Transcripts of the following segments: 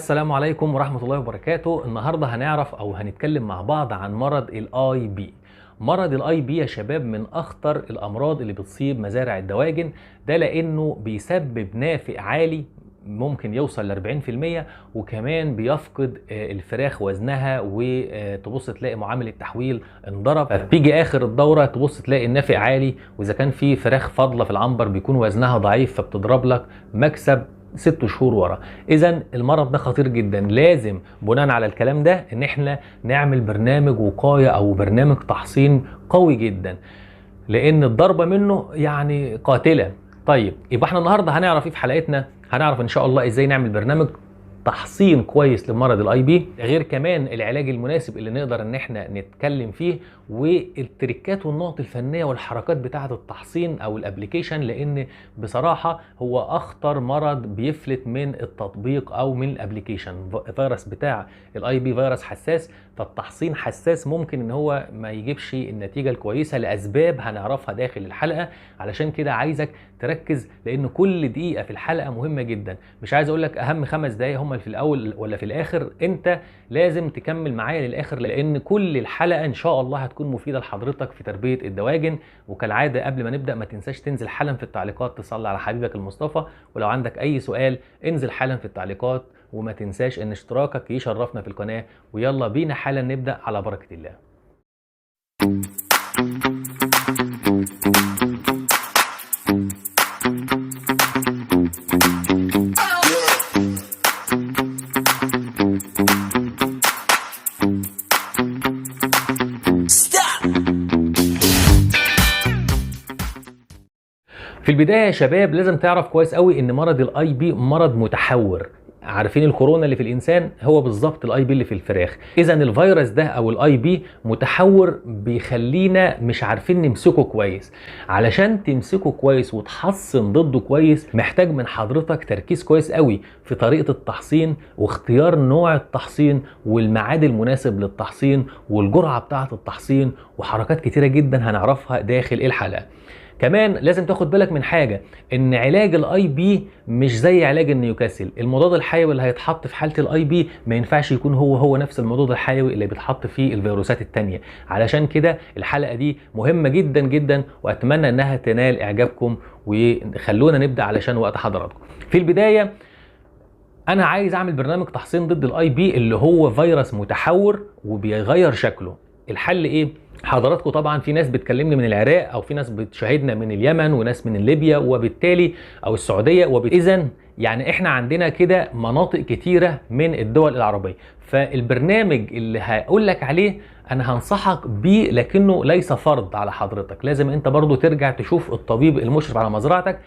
السلام عليكم ورحمة الله وبركاته. النهاردة هنعرف أو هنتكلم مع بعض عن مرض ال IB. مرض ال IB يا شباب من أخطر الأمراض اللي بتصيب مزارع الدواجن، ده لأنه بيسبب نافق عالي ممكن يوصل ل 40%، وكمان بيفقد الفراخ وزنها، وتبص تلاقي معامل التحويل انضرب. فبيجي اخر الدورة تبص تلاقي النافق عالي، واذا كان في فراخ فاضلة في العنبر بيكون وزنها ضعيف، فبتضرب لك مكسب 6 شهور ورا. اذا المرض ده خطير جدا، لازم بناء على الكلام ده ان احنا نعمل برنامج وقاية او برنامج تحصين قوي جدا، لان الضربة منه يعني قاتله. طيب يبقى احنا النهارده هنعرف ايه في حلقتنا؟ هنعرف ان شاء الله ازاي نعمل برنامج تحصين كويس لمرض ال IB، غير كمان العلاج المناسب اللي نقدر ان احنا نتكلم فيه، والتريكات والنقط الفنية والحركات بتاعه التحصين او ال application، لان بصراحة هو اخطر مرض بيفلت من التطبيق او من ال application. الفيروس بتاع ال IB فيروس حساس، فالتحصين حساس، ممكن ان هو ما يجيبش النتيجة الكويسة لاسباب هنعرفها داخل الحلقة. علشان كده عايزك تركز، لان كل دقيقة في الحلقة مهمة جدا. مش عايز اقول لك اهم 5 دقائق هم في الاول ولا في الاخر، انت لازم تكمل معايا للاخر، لان كل الحلقة ان شاء الله هتكون مفيدة لحضرتك في تربيه الدواجن. وكالعادة قبل ما نبدا ما تنساش تنزل حالا في التعليقات تصلي على حبيبك المصطفى، ولو عندك اي سؤال انزل حالا في التعليقات، وما تنساش ان اشتراكك يشرفنا في القناة. ويلا بينا حالا نبدا على بركة الله. في البداية يا شباب لازم تعرف كويس قوي ان مرض ال IB مرض متحور. عارفين الكورونا اللي في الانسان هو بالظبط ال IB اللي في الفراخ. اذا الفيروس ده او ال IB متحور، بيخلينا مش عارفين نمسكه كويس. علشان تمسكه كويس وتحصن ضده كويس، محتاج من حضرتك تركيز كويس قوي في طريقة التحصين، واختيار نوع التحصين، والميعاد المناسب للتحصين، والجرعة بتاعة التحصين، وحركات كتيرة جدا هنعرفها داخل الحلقة. كمان لازم تاخد بالك من حاجة، ان علاج ال IB مش زي علاج النيوكاسل. المضاد الحيوي اللي هيتحط في حاله ال IB ما ينفعش يكون هو نفس المضاد الحيوي اللي بيتحط فيه الفيروسات التانية. علشان كده الحلقة دي مهمة جدا جدا، واتمنى انها تنال اعجابكم. وخلونا نبدا علشان وقت حضراتكم. في البداية انا عايز اعمل برنامج تحصين ضد ال IB اللي هو فيروس متحور وبيغير شكله. الحل ايه؟ حضراتكم طبعا في ناس بتكلمني من العراق، او في ناس بتشاهدنا من اليمن، وناس من ليبيا، وبالتالي او السعودية، وباذا يعني احنا عندنا كده مناطق كتيرة من الدول العربية. فالبرنامج اللي هقول لك عليه انا هنصحك بيه، لكنه ليس فرض على حضرتك، لازم انت برضو ترجع تشوف الطبيب المشرف على مزرعتك،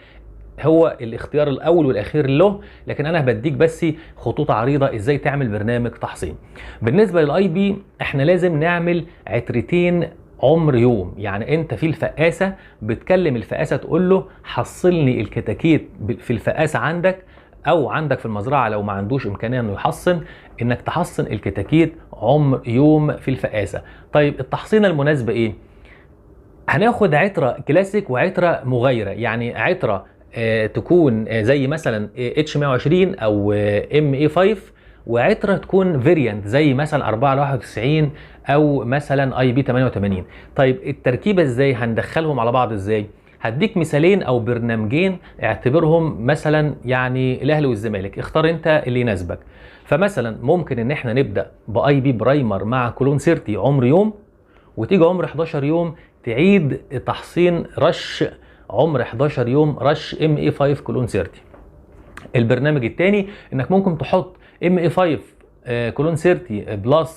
هو الاختيار الاول والاخير له، لكن انا بديك بس خطوط عريضة ازاي تعمل برنامج تحصين. بالنسبة لل IB احنا لازم نعمل عترتين عمر يوم. يعني انت في الفقاسه بتكلم الفقاسه تقول له حصلني الكتاكيت في الفقاسه عندك، او عندك في المزرعة لو ما عندوش امكانية انه يحصن، انك تحصن الكتاكيت عمر يوم في الفقاسه. طيب التحصينه المناسبة ايه؟ هناخد عتره كلاسيك وعتره مغايرة، يعني عتره تكون زي مثلا H 120 او MA 5، وعتره تكون variant زي مثلا 4 91 او مثلا IB 88. طيب التركيبة ازاي هندخلهم على بعض ازاي؟ هديك مثالين او برنامجين، اعتبرهم مثلا يعني الاهلي والزمالك، اختار انت اللي يناسبك. فمثلا ممكن ان احنا نبدا ب IB primer مع clone 30 عمر يوم، وتيجي عمر 11 يوم تعيد تحصين رش عمر 11 يوم رش MA 5 clone 30. البرنامج الثاني انك ممكن تحط MA 5 clone 30 plus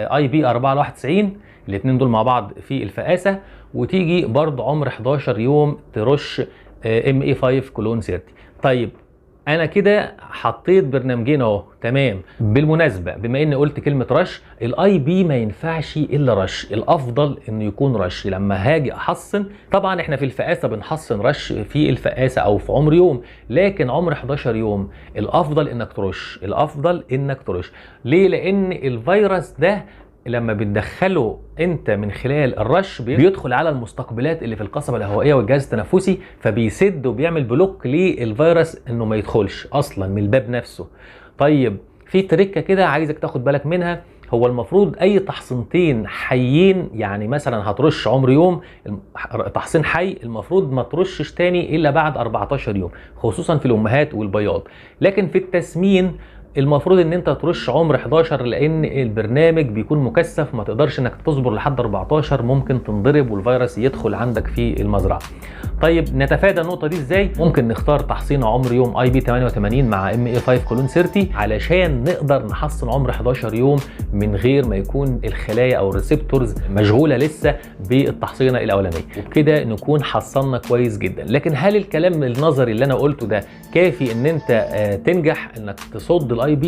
IB 491، الاثنين دول مع بعض في الفقاسه، وتيجي برضه عمر 11 يوم ترش MA 5 clone 30. طيب انا كده حطيت برنامجين اهو، تمام. بالمناسبة بما اني قلت كلمة رش، ال IB ما ينفعش الا رش، الافضل انه يكون رش. لما هاجي احصن، طبعا احنا في الفقاسه بنحصن رش في الفقاسه او في عمر يوم، لكن عمر 11 يوم الافضل انك ترش. الافضل انك ترش ليه؟ لان الفيروس ده لما بتدخله انت من خلال الرش بيدخل على المستقبلات اللي في القصبة الهوائية والجهاز التنفسي، فبيسد وبيعمل block للفيروس انه ما يدخلش اصلا من الباب نفسه. طيب في تريكه كده عايزك تاخد بالك منها. هو المفروض اي تحصينتين حيين، يعني مثلا هترش عمر يوم تحصين حي، المفروض ما ترشش تاني الا بعد 14 يوم، خصوصا في الامهات والبياض. لكن في التسمين المفروض ان انت ترش عمر 11، لان البرنامج بيكون مكثف، ما تقدرش انك تصبر لحد 14، ممكن تنضرب والفيروس يدخل عندك في المزرعة. طيب نتفادى النقطة دي ازاي؟ ممكن نختار تحصين عمر يوم IP 88 مع MA 5 colon 30 علشان نقدر نحصن عمر 11 يوم من غير ما يكون الخلايا او ال receptors مشغولة لسه بالتحصينه الاولانية، وبكده نكون حصلنا كويس جدا. لكن هل الكلام النظري اللي انا قلته ده كافي ان انت تنجح انك تصد ال IB؟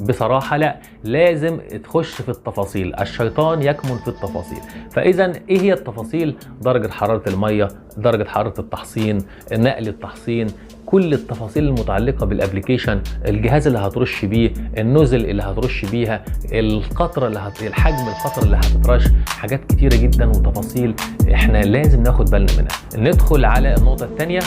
بصراحة لا، لازم تخش في التفاصيل، الشيطان يكمن في التفاصيل. فاذا ايه هي التفاصيل؟ درجه حرارة المية، درجه حرارة التحصين، نقل التحصين، كل التفاصيل المتعلقة بال application، الجهاز اللي هترش بيه، ال nozzle اللي هترش بيها، القطرة اللي الحجم القطرة اللي هتترش، حاجات كتيرة جدا وتفاصيل احنا لازم ناخد بالنا منها. ندخل على النقطة الثانية.